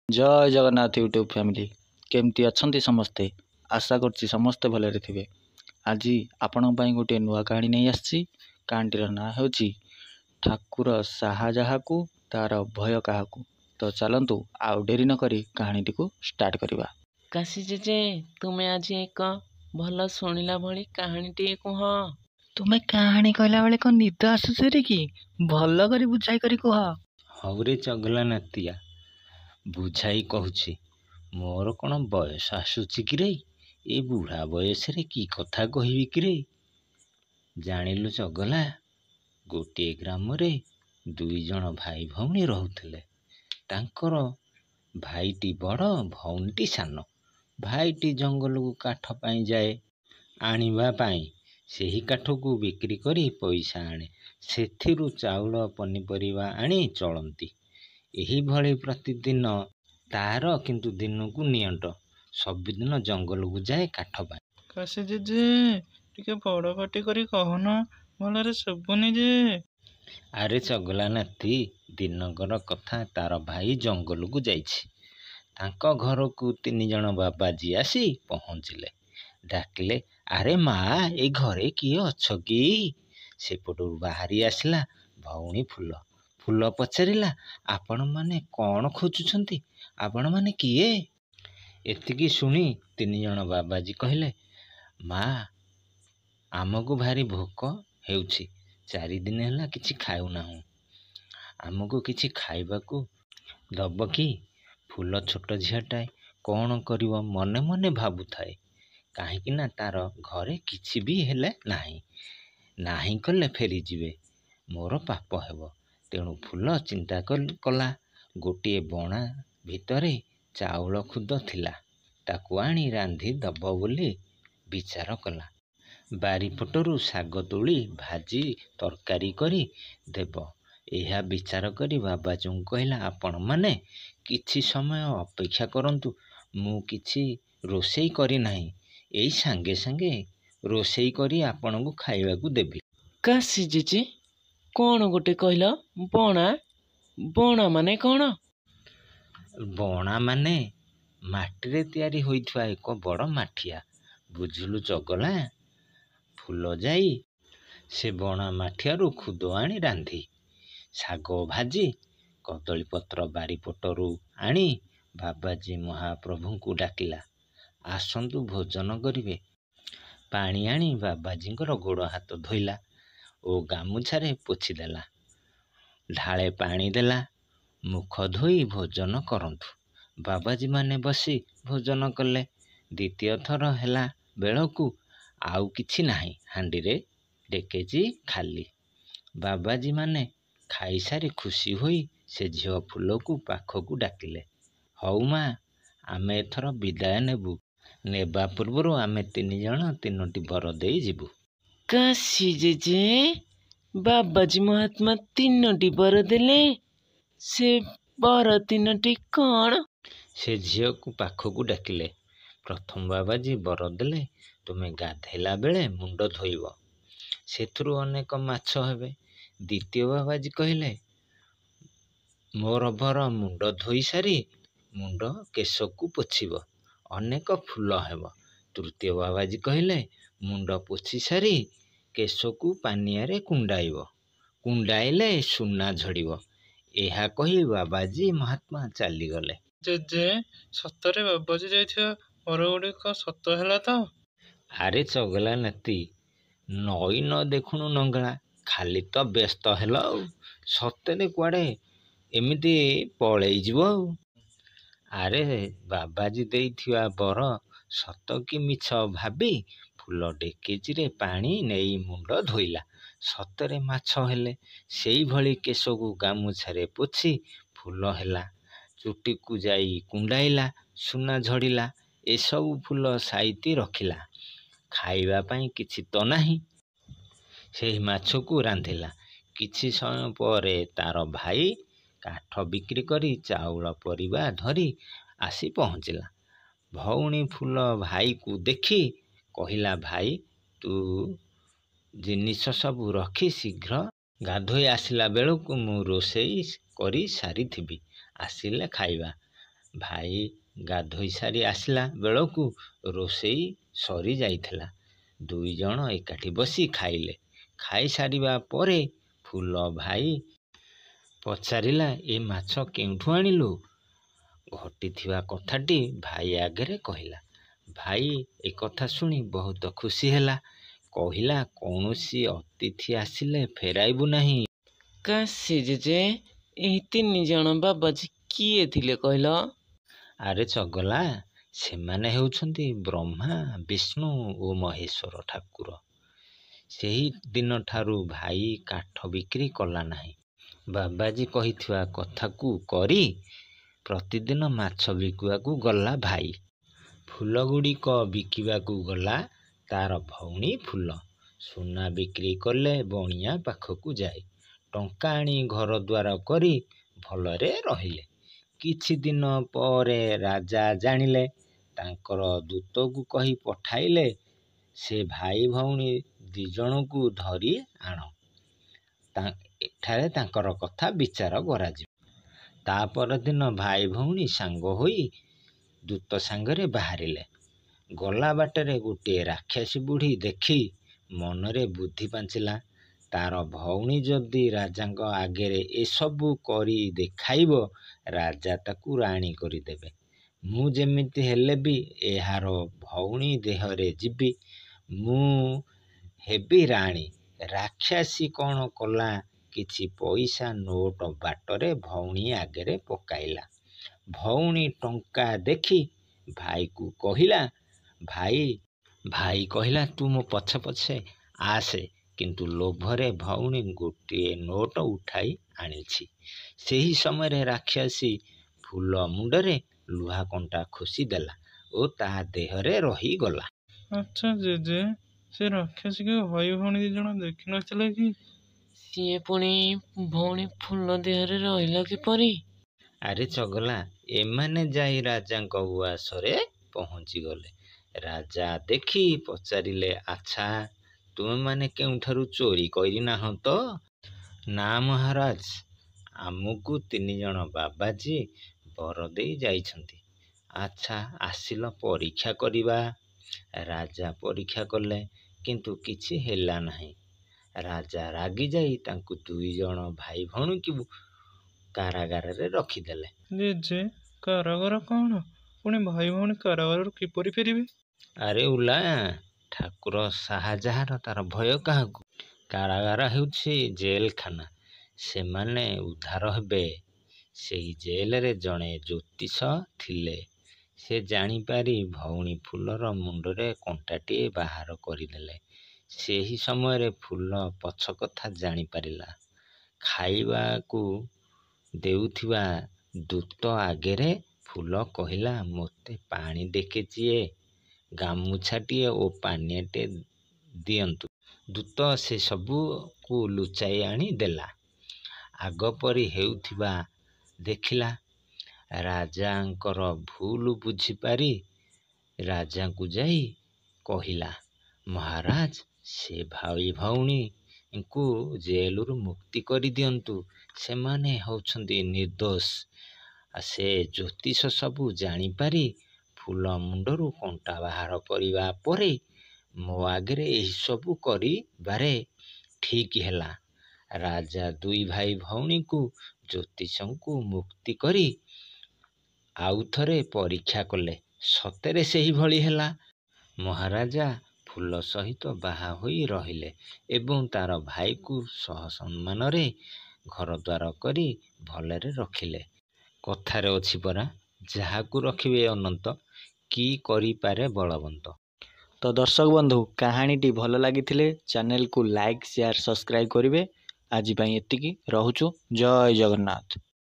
ଜୟ Jagannath YouTube family, କେମିତି ଅଛନ୍ତି ସମସ୍ତେ? ଆଶା କରୁଛି ସମସ୍ତେ ଭଲରେ ଥିବେ। ଆଜି ଆପଣଙ୍କ ପାଇଁ ଗୋଟିଏ ନୂଆ କାହାଣୀ ନେଇ ଆସିଛି। କାହାଣୀଟିର ନାଁ ହେଉଛି ଠାକୁର ସାହା ଯାହାକୁ ତାର ଭୟ କାହାକୁ। ତ ଚାଲନ୍ତୁ ଆଉ ଡେରି ନକରି କାହାଣୀଟିକୁ ଷ୍ଟାର୍ଟ କରିବା। କାଶୀ ଜେଜେ, ତୁମେ ଆଜି ଏକ ଭଲ ଶୁଣିଲା ଭଳି କାହାଣୀଟିଏ କୁହ। ତୁମେ କାହାଣୀ କହିଲା ବେଳେ କ'ଣ ନିଦ ଆସୁଛି କି? ଭଲ କରି ବୁଝାଇ କରି କୁହ। ହଉରେ ଚଗଲା ନାତିଆ, ବୁଝାଇ କହୁଛି। ମୋର କ'ଣ ବୟସ ଆସୁଛି କିରେ? ଏ ବୁଢ଼ା ବୟସରେ କି କଥା କହିବି କିରେ? ଜାଣିଲୁ ଚଗଲା, ଗୋଟିଏ ଗ୍ରାମରେ ଦୁଇ ଜଣ ଭାଇ ଭଉଣୀ ରହୁଥିଲେ। ତାଙ୍କର ଭାଇଟି ବଡ଼, ଭଉଣୀଟି ସାନ। ଭାଇଟି ଜଙ୍ଗଲକୁ କାଠ ପାଇଁ ଯାଏ ଆଣିବା ପାଇଁ। ସେହି କାଠକୁ ବିକ୍ରି କରି ପଇସା ଆଣେ। ସେଥିରୁ ଚାଉଳ ପନିପରିବା ଆଣି ଚଳନ୍ତି। ଏହିଭଳି ପ୍ରତିଦିନ। ତାର କିନ୍ତୁ ଦିନକୁ ନିଅଣ୍ଟ। ସବୁଦିନ ଜଙ୍ଗଲକୁ ଯାଏ କାଠ ପାଇଁ। କାଶୀ ଜେଜେ, ଟିକେ ବଡ଼ ପାଟି କରି କହୁନ, ଭଲରେ ଶୁଭୁନି ଯେ। ଆରେ ଚଗଲା ନାତି, ଦିନକର କଥା, ତାର ଭାଇ ଜଙ୍ଗଲକୁ ଯାଇଛି। ତାଙ୍କ ଘରକୁ ତିନି ଜଣ ବାବାଜୀ ଆସି ପହଞ୍ଚିଲେ। ଡାକିଲେ, ଆରେ ମା, ଏ ଘରେ କିଏ ଅଛ କି? ସେପଟରୁ ବାହାରି ଆସିଲା ଭଉଣୀ ଫୁଲ। ଫୁଲ ପଚାରିଲା, ଆପଣମାନେ କ'ଣ ଖୋଜୁଛନ୍ତି? ଆପଣମାନେ କିଏ? ଏତିକି ଶୁଣି ତିନି ଜଣ ବାବାଜୀ କହିଲେ, ମା, ଆମକୁ ଭାରି ଭୋକ ହେଉଛି। ଚାରିଦିନ ହେଲା କିଛି ଖାଉନାହୁଁ। ଆମକୁ କିଛି ଖାଇବାକୁ ଦବ କି? ଫୁଲ ଛୋଟ ଝିଅଟାଏ, କ'ଣ କରିବ ମନେ ମନେ ଭାବୁଥାଏ। କାହିଁକିନା ତାର ଘରେ କିଛି ବି ହେଲେ ନାହିଁ। ନାହିଁ କଲେ ଫେରିଯିବେ, ମୋର ପାପ ହେବ। ତେଣୁ ଫୁଲ ଚିନ୍ତା କଲା। ଗୋଟିଏ ବଣା ଭିତରେ ଚାଉଳ ଖୁଦ ଥିଲା, ତାକୁ ଆଣି ରାନ୍ଧି ଦବ ବୋଲି ବିଚାର କଲା। ବାରିପଟରୁ ଶାଗ ତୋଳି ଭାଜି ତରକାରୀ କରି ଦେବ, ଏହା ବିଚାର କରି ବାବାଜୀଙ୍କୁ କହିଲା, ଆପଣମାନେ କିଛି ସମୟ ଅପେକ୍ଷା କରନ୍ତୁ, ମୁଁ କିଛି ରୋଷେଇ କରିନାହିଁ। ଏଇ ସାଙ୍ଗେ ସାଙ୍ଗେ ରୋଷେଇ କରି ଆପଣଙ୍କୁ ଖାଇବାକୁ ଦେବି। କାଶୀ ଜେଜେ, କ'ଣ ଗୋଟେ କହିଲ ବଣା? ବଣା ମାନେ କ'ଣ? ବଣା ମାନେ ମାଟିରେ ତିଆରି ହୋଇଥିବା ଏକ ବଡ଼ ମାଠିଆ, ବୁଝିଲୁ ଚଗଲା? ଫୁଲ ଯାଇ ସେ ବଣା ମାଠିଆରୁ ଖୁଦ ଆଣି ରାନ୍ଧି, ଶାଗ ଭାଜି, କଦଳୀପତ୍ର ବାରିପଟରୁ ଆଣି ବାବାଜୀ ମହାପ୍ରଭୁଙ୍କୁ ଡାକିଲା, ଆସନ୍ତୁ ଭୋଜନ କରିବେ। ପାଣି ଆଣି ବାବାଜୀଙ୍କର ଗୋଡ଼ ହାତ ଧୋଇଲା ଓ ଗାମୁଛାରେ ପୋଛିଦେଲା। ଢାଳେ ପାଣି ଦେଲା, ମୁଖ ଧୋଇ ଭୋଜନ କରନ୍ତୁ। ବାବାଜୀମାନେ ବସି ଭୋଜନ କଲେ। ଦ୍ୱିତୀୟ ଥର ହେଲା ବେଳକୁ ଆଉ କିଛି ନାହିଁ, ହାଣ୍ଡିରେ ଡେକେଚି ଖାଲି। ବାବାଜୀମାନେ ଖାଇସାରି ଖୁସି ହୋଇ ସେ ଝିଅ ଫୁଲକୁ ପାଖକୁ ଡାକିଲେ, ହଉ ମା, ଆମେ ଏଥର ବିଦାୟ ନେବୁ। ନେବା ପୂର୍ବରୁ ଆମେ ତିନି ଜଣ ତିନୋଟି ବର ଦେଇ ଯିବୁ। କାଶୀ ଜେଜେ, ବାବାଜୀ ମହାତ୍ମା ତିନୋଟି ବର ଦେଲେ? ସେ ବର ତିନୋଟି କ'ଣ? ସେ ଝିଅକୁ ପାଖକୁ ଡାକିଲେ। ପ୍ରଥମ ବାବାଜୀ ବର ଦେଲେ, ତୁମେ ଗାଧେଇଲା ବେଳେ ମୁଣ୍ଡ ଧୋଇବ, ସେଥିରୁ ଅନେକ ମାଛ ହେବେ। ଦ୍ୱିତୀୟ ବାବାଜୀ କହିଲେ, ମୋର ବର, ମୁଣ୍ଡ ଧୋଇ ସାରି ମୁଣ୍ଡ କେଶକୁ ପୋଛିବ, ଅନେକ ଫୁଲ ହେବ। ତୃତୀୟ ବାବାଜୀ କହିଲେ, ମୁଣ୍ଡ ପୋଛି ସାରି କେଶକୁ ପାନିଆରେ କୁଣ୍ଡାଇବ, କୁଣ୍ଡାଇଲେ ସୁନା ଝଡ଼ିବ। ଏହା କହି ବାବାଜୀ ମହାତ୍ମା ଚାଲିଗଲେ। ଜେଜେ, ସତରେ ବାବାଜୀ ଦେଇଥିବା ବରଗୁଡ଼ିକ ସତ ହେଲା ତ? ଆରେ ଚଗଲା ନାତି, ନଈ ନ ଦେଖୁଣୁ ନଙ୍ଗଳା, ଖାଲି ତ ବ୍ୟସ୍ତ ହେଲ ଆଉ। ସତରେ କୁଆଡ଼େ ଏମିତି ପଳେଇଯିବ ଆଉ। ଆରେ ବାବାଜୀ ଦେଇଥିବା ବର ସତ କି ମିଛ ଭାବି ଫୁଲ ଡେକେଚିରେ ପାଣି ନେଇ ମୁଣ୍ଡ ଧୋଇଲା। ସତରେ ମାଛ ହେଲେ। ସେଇଭଳି କେଶକୁ ଗାମୁଛାରେ ପୋଛି ଫୁଲ ହେଲା। ଚୁଟିକୁ ଯାଇ କୁଣ୍ଡାଇଲା, ସୁନା ଝଡ଼ିଲା। ଏସବୁ ଫୁଲ ସାଇତି ରଖିଲା। ଖାଇବା ପାଇଁ କିଛି ତ ନାହିଁ। ସେହି ମାଛକୁ ରାନ୍ଧିଲା। କିଛି ସମୟ ପରେ ତାର ଭାଇ କାଠ ବିକ୍ରି କରି ଚାଉଳ ପରିବା ଧରି ଆସି ପହଞ୍ଚିଲା। ଭଉଣୀ ଫୁଲ ଭାଇକୁ ଦେଖି କହିଲା, ଭାଇ, ତୁ ଜିନିଷ ସବୁ ରଖି ଶୀଘ୍ର ଗାଧୋଇ ଆସିଲା ବେଳକୁ ମୁଁ ରୋଷେଇ କରି ସାରିଥିବି, ଆସିଲେ ଖାଇବା। ଭାଇ ଗାଧୋଇ ସାରି ଆସିଲା ବେଳକୁ ରୋଷେଇ ସରିଯାଇଥିଲା। ଦୁଇଜଣ ଏକାଠି ବସି ଖାଇଲେ। ଖାଇସାରିବା ପରେ ଫୁଲ ଭାଇ ପଚାରିଲା, ଏ ମାଛ କେଉଁଠୁ ଆଣିଲୁ? ଘଟିଥିବା କଥାଟି ଭାଇ ଆଗରେ କହିଲା। ଭାଇ ଏ କଥା ଶୁଣି ବହୁତ ଖୁସି ହେଲା। କହିଲା, କୌଣସି ଅତିଥି ଆସିଲେ ଫେରାଇବୁ ନାହିଁ। କାଶୀ ଜେଜେ, ଏହି 3 ଜଣ ବାବାଜୀ କିଏ ଥିଲେ କହିଲ? ଆରେ ଚଗଲା, ସେମାନେ ହେଉଛନ୍ତି ବ୍ରହ୍ମା, ବିଷ୍ଣୁ ଓ ମହେଶ୍ୱର ଠାକୁର। ସେହି ଦିନଠାରୁ ଭାଇ କାଠ ବିକ୍ରି କଲା ନାହିଁ। ବାବାଜୀ କହିଥିବା କଥାକୁ କରି ପ୍ରତିଦିନ ମାଛ ବିକିବାକୁ ଗଲା ଭାଇ। ଫୁଲଗୁଡ଼ିକ ବିକିବାକୁ ଗଲା ତାର ଭଉଣୀ ଫୁଲ। ସୁନା ବିକ୍ରି କଲେ ବଣିଆ ପାଖକୁ ଯାଇ ଟଙ୍କା ଆଣି ଘରଦ୍ୱାର କରି ଭଲରେ ରହିଲେ। କିଛି ଦିନ ପରେ ରାଜା ଜାଣିଲେ। ତାଙ୍କର ଦୂତକୁ କହି ପଠାଇଲେ, ସେ ଭାଇ ଭଉଣୀ ଦିଜଣଙ୍କୁ ଧରି ଆଣ, ଏଠାରେ ତାଙ୍କର କଥା ବିଚାର କରାଯିବ। ତା ପରଦିନ ଭାଇ ଭଉଣୀ ସାଙ୍ଗ ହୋଇ ଦୂତ ସାଙ୍ଗରେ ବାହାରିଲେ। ଗଲା ବାଟରେ ଗୋଟିଏ ରାକ୍ଷସୀ ବୁଢ଼ୀ ଦେଖି ମନରେ ବୁଦ୍ଧି ପାଞ୍ଚିଲା, ତାର ଭଉଣୀ ଯଦି ରାଜାଙ୍କ ଆଗରେ ଏସବୁ କରି ଦେଖାଇବ, ରାଜା ତାକୁ ରାଣୀ କରିଦେବେ। ମୁଁ ଯେମିତି ହେଲେ ବି ଏହାର ଭଉଣୀ ଦେହରେ ଯିବି, ମୁଁ ହେବି ରାଣୀ। ରାକ୍ଷସୀ କ'ଣ କଲା, କିଛି ପଇସା ନୋଟ ବାଟରେ ଭଉଣୀ ଆଗରେ ପକାଇଲା। ଭଉଣୀ ଟଙ୍କା ଦେଖି ଭାଇକୁ କହିଲା, ଭାଇ ଭାଇ କହିଲା, ତୁ ମୋ ପଛେ ପଛେ ଆସେ। କିନ୍ତୁ ଲୋଭରେ ଭଉଣୀ ଗୋଟିଏ ନୋଟ ଉଠାଇ ଆଣିଛି। ସେହି ସମୟରେ ରାକ୍ଷସୀ ଫୁଲ ମୁଣ୍ଡରେ ଲୁହା କଣ୍ଟା ଖୋସି ଦେଲା ଓ ତା ଦେହରେ ରହିଗଲା। ଆଚ୍ଛା ଜେଜେ, ସେ ରାକ୍ଷସୀକୁ ଭାଇ ଭଉଣୀ 2 ଜଣ ଦେଖିନଥିଲେ କି? ସିଏ ପୁଣି ଭଉଣୀ ଫୁଲ ଦେହରେ ରହିଲା କିପରି? ଆରେ ଚଗଲା, ଏମାନେ ଯାଇ ରାଜାଙ୍କ ଉଆସରେ ପହଞ୍ଚିଗଲେ। ରାଜା ଦେଖି ପଚାରିଲେ, ଆଚ୍ଛା, ତୁମେମାନେ କେଉଁଠାରୁ ଚୋରି କରିନାହଁ ତ? ନା ମହାରାଜ, ଆମକୁ 3 ଜଣ ବାବାଜୀ ବର ଦେଇ ଯାଇଛନ୍ତି। ଆଚ୍ଛା, ଆସିଲ ପରୀକ୍ଷା କରିବା। ରାଜା ପରୀକ୍ଷା କଲେ, କିନ୍ତୁ କିଛି ହେଲା ନାହିଁ। ରାଜା ରାଗିଯାଇ ତାଙ୍କୁ 2 ଜଣ ଭାଇ ଭଉଣୀଙ୍କୁ କାରାଗାରରେ ରଖିଦେଲେ। ଜେଜେ, କାରାଗାର କ'ଣ? ପୁଣି ଭାଇ ଭଉଣୀ କାରାଗାରରୁ କିପରି ଫେରିବେ? ଆରେ ଉଲା, ଠାକୁର ସାହା ଯାହାର ତାର ଭୟ କାହାକୁ? କାରାଗାର ହେଉଛି ଜେଲଖାନା। ସେମାନେ ଉଦ୍ଧାର ହେବେ। ସେହି ଜେଲରେ ଜଣେ ଜ୍ୟୋତିଷ ଥିଲେ। ସେ ଜାଣିପାରି ଭଉଣୀ ଫୁଲର ମୁଣ୍ଡରେ କଣ୍ଟାଟିଏ ବାହାର କରିଦେଲେ। ସେହି ସମୟରେ ଫୁଲ ପଛ କଥା ଜାଣିପାରିଲା। ଖାଇବାକୁ ଦେଉଥିବା ଦୂତ ଆଗରେ ଫୁଲ କହିଲା, ମୋତେ ପାଣି ଡେକେଚିଏ, ଗାମୁଛାଟିଏ ଓ ପାନିଆଟିଏ ଦିଅନ୍ତୁ। ଦୂତ ସେ ସବୁକୁ ଲୁଚାଇ ଆଣି ଦେଲା। ଆଗପରି ହେଉଥିବା ଦେଖିଲା। ରାଜାଙ୍କର ଭୁଲ ବୁଝିପାରି ରାଜାଙ୍କୁ ଯାଇ କହିଲା, ମହାରାଜ, ସେ ଭାଇ ଭଉଣୀଙ୍କୁ ଜେଲରୁ ମୁକ୍ତି କରିଦିଅନ୍ତୁ। ସେମାନେ ହେଉଛନ୍ତି ନିର୍ଦ୍ଦୋଷ। ସେ ଜ୍ୟୋତିଷ ସବୁ ଜାଣିପାରି ଫୁଲ ମୁଣ୍ଡରୁ କଣ୍ଟା ବାହାର କରିବା ପରେ ମୋ ଆଗରେ ଏହିସବୁ କରିବାରେ ଠିକ୍ ହେଲା। ରାଜା ଦୁଇ ଭାଇ ଭଉଣୀଙ୍କୁ ଜ୍ୟୋତିଷଙ୍କୁ ମୁକ୍ତି କରି ଆଉଥରେ ପରୀକ୍ଷା କଲେ। ସତରେ ସେହିଭଳି ହେଲା। ମହାରାଜା ଫୁଲ ସହିତ ବାହା ହୋଇ ରହିଲେ ଏବଂ ତାର ଭାଇକୁ ସସମ୍ମାନରେ ଘରଦ୍ୱାର କରି ଭଲରେ ରଖିଲେ। କଥାରେ ଅଛି ପରା, ଯାହାକୁ ରଖିବେ ଅନନ୍ତ, କି କରିପାରେ ବଳବନ୍ତ। ତ ଦର୍ଶକ ବନ୍ଧୁ, କାହାଣୀଟି ଭଲ ଲାଗିଥିଲେ ଚ୍ୟାନେଲକୁ ଲାଇକ୍, ସେୟାର, ସବସ୍କ୍ରାଇବ୍ କରିବେ। ଆଜି ପାଇଁ ଏତିକି ରହୁଛୁ। ଜୟ ଜଗନ୍ନାଥ।